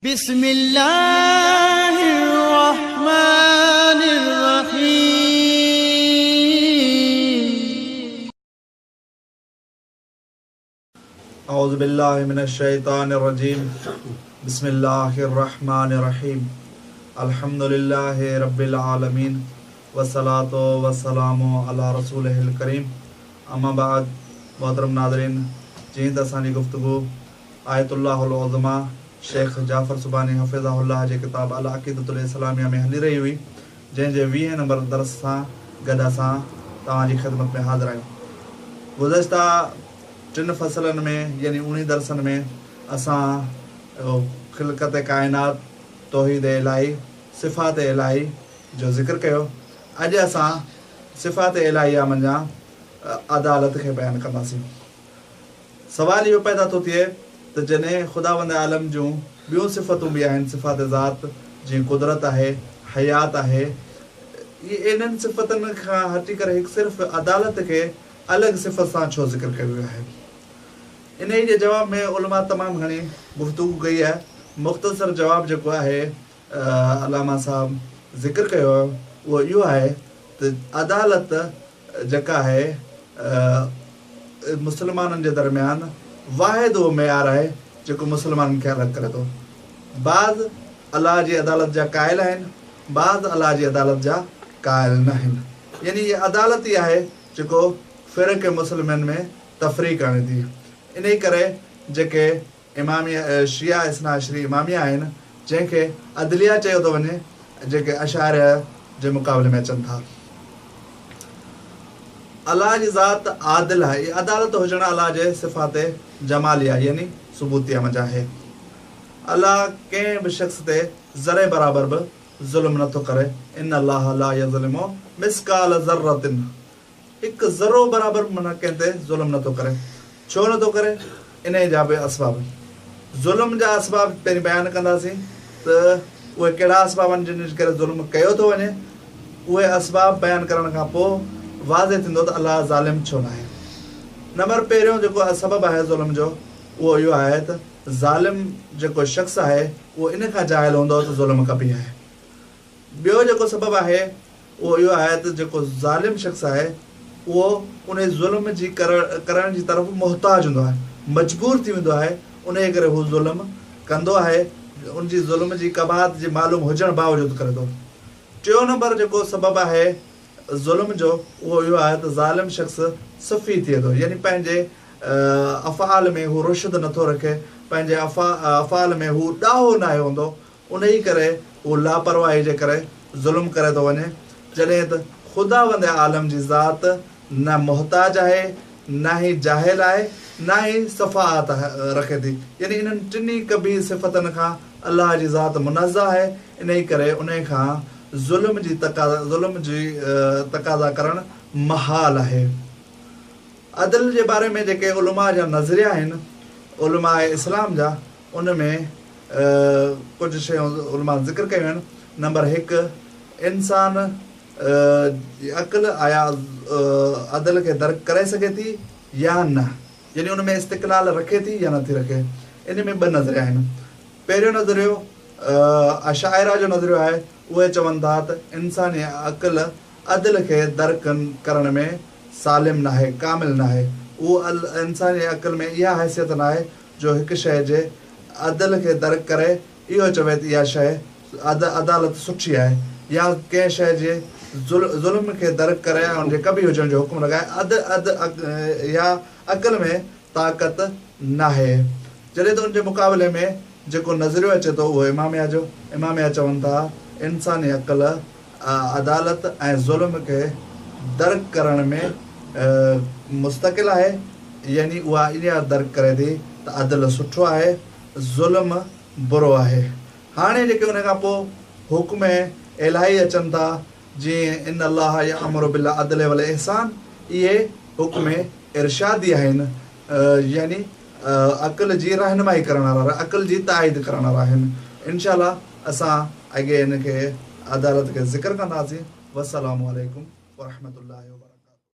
بسم الله الرحمن الرحيم. اعوذ بالله من الشيطان الرجيم بسم الله الرحمن الرحيم الحمد لله رب العالمين والصلاة والسلام علي رسوله الڪريم اما بعد محترم ناظرين جيئن ته اسان جي گفتگو آيت الله العظميٰ شيخ جعفر سبحاني حفظه الله جي ڪتاب العقيدة الاسلاميه ۾ هلي رهي هئي، جنهن جي ويهين نمبر درس سان گڏ اسان توهان جي خدمت ۾ حاضر آهيون. گذشته ٽن فصلن ۾ يعني اوڻيهن درسن ۾ اسان خلقت ڪائنات، توحيد الاهي، صفات الاهي جو ذڪر ڪيو. اڄ اسان صفات الاهيه منجهان عدالت کي بيان ڪنداسين. سوال اهو پيدا ٿو ٿئي ته جڏهن خداوند عالم جون ٻيون صفتون به آهن، صفات ذات، جيئن قدرت آهي، حيات آهي، انهن صفتن کان هٽي ڪري هڪ صرف عدالت کي الڳ صفت سان ڇو ذڪر ڪيو ويو آهي؟ انهيء جي جواب ۾ علماء تمام گهڻي گفتگو ڪئي آهي. مختصر جواب جيڪو آهي علامه صاحب ذڪر ڪيو اهو اهو آهي ته عدالت جيڪا آهي مسلمانن جي درميان واحد اهو معيار آهي جيڪو مسلمانن کي الڳ ڪري ٿو. بعض الله جي عدالت جا قائل آهن، بعض الله جي عدالت جا قائل ناهن. يعني هيء عدالت ئي آهي جيڪو فرق مسلمين ۾ تفريق آڻي ٿي. انهي ڪري جيڪي اماميه، شيعه اثنا عشري اماميه آهن، جنهن کي عدليه چيو ٿو وڃي، جيڪي اشاعره جي مقابلي ۾ اچن ٿا. الله جي ذات عادل آهي. عدالت هجڻ الله جي صفات جماليه يعني ثبوتيه منجهان آهي. الله ڪنهن به شخص تي ذري برابر به ظلم نه ٿو ڪري، ان الله لا يظلم مثقال ذرة هڪ ذرو برابر به معنيٰ ڪنهن تي ظلم نه ٿو ڪري. ڇو نه ٿو ڪري؟ انهيء جا به اسباب. ظلم جا اسباب پهرين بيان ڪنداسين ته اهي ڪهڙا اسباب آهن جن جي ڪري ظلم ڪيو ٿو وڃي. اهي اسباب بيان ڪرڻ کان پوء واضح ٿيندو ته الله ظالم ڇو ناهي. نمبر پهريون جيڪو سبب آهي ظلم جو اهو اهو آهي ته ظالم جيڪو شخص آهي اهو ان کان جاهل هوندو ته ظلم قبيح آهي. ٻيو جيڪو سبب آهي اهو اهو آهي ته جيڪو ظالم شخص آهي اهو انهي ظلم جي ڪرڻ جي طرف محتاج هوندو آهي، مجبور ٿي ويندو آهي، انهي ڪري هو ظلم ڪندو آهي، ان جي ظلم جي قباحت جي معلوم هجڻ باوجود ڪري ٿو. ٽيون نمبر جيڪو سبب آهي ظلم جو اهو اهو آهي ته ظالم شخص سفيهه ٿئي ٿو يعني پنهنجي افعال ۾ هو رشد نٿو رکي، پنهنجي افعال ۾ هو ڏاهو ناهي هوندو، انهيء ڪري هو لاپرواهيء جي ڪري ظلم ڪري ٿو وڃي، جڏهن ته خداوند عالم جي ذات نه محتاج آهي، نه ئي جاهل آهي، نه ئي سفاهت رکي ٿي، يعني انهن ٽنهي قبيح صفتن کان الله جي ذات منزه آهي، انهيء ڪري انهيء کان ظلم جي ظلم جي تقاضا ڪرڻ محال آهي. عدل جي باري ۾ جيڪي علماء جا نظريا آهن، علماء اسلام جا، ان ۾ ڪجهه شيون علماء ذڪر ڪيون آهن. نمبر هڪ، انسان جي عقل آيا عدل کي درڪ ڪري سگهي ٿي يا نه، يعني ان ۾ استقلال رکي ٿي يا نٿي رکي. ان ۾ ٻه نظريا آهن. پهريون نظريو اشاعره جو نظريو آهي، اهي چون ٿا ته انساني عقل عدل کي درڪ ڪرڻ ۾ سالم ناهي، ڪامل ناهي. اهو انساني عقل ۾ اها حيثيت ناهي جو هڪ شيء جي عدل کي درڪ ڪري اهو چوي ته اها شيء عدالت سٺي آهي يا ڪنهن شيء جي ظلم کي درڪ ڪري ۽ ان جي قبيح هجڻ جو حڪم لڳائي اها عقل ۾ طاقت ناهي. جڏهن ته ان جي مقابلي ۾ جيڪو نظريو اچي ٿو اهو اماميه جو، اماميه چون ٿا انساني عقل عدالت ۽ ظلم کي درڪ ڪرڻ ۾ مستقل آهي يعني اها اها درڪ ڪري ٿي ته عدل سٺو آهي ظلم برو آهي. هاڻي جيڪي ان کان پوء حڪم الاهي اچن ٿا جيئن ان الله يامر بالعدل والاحسان اهي حڪم ارشادي آهن يعني عقل جي رهنمائي ڪرڻ وارا عقل جي تائيد ڪرڻ وارا آهن. انشاء الله اسان اڳي ان کي عدالت کي ذڪر ڪنداسين. والسلام عليڪم ورحمة الله وبرڪاته.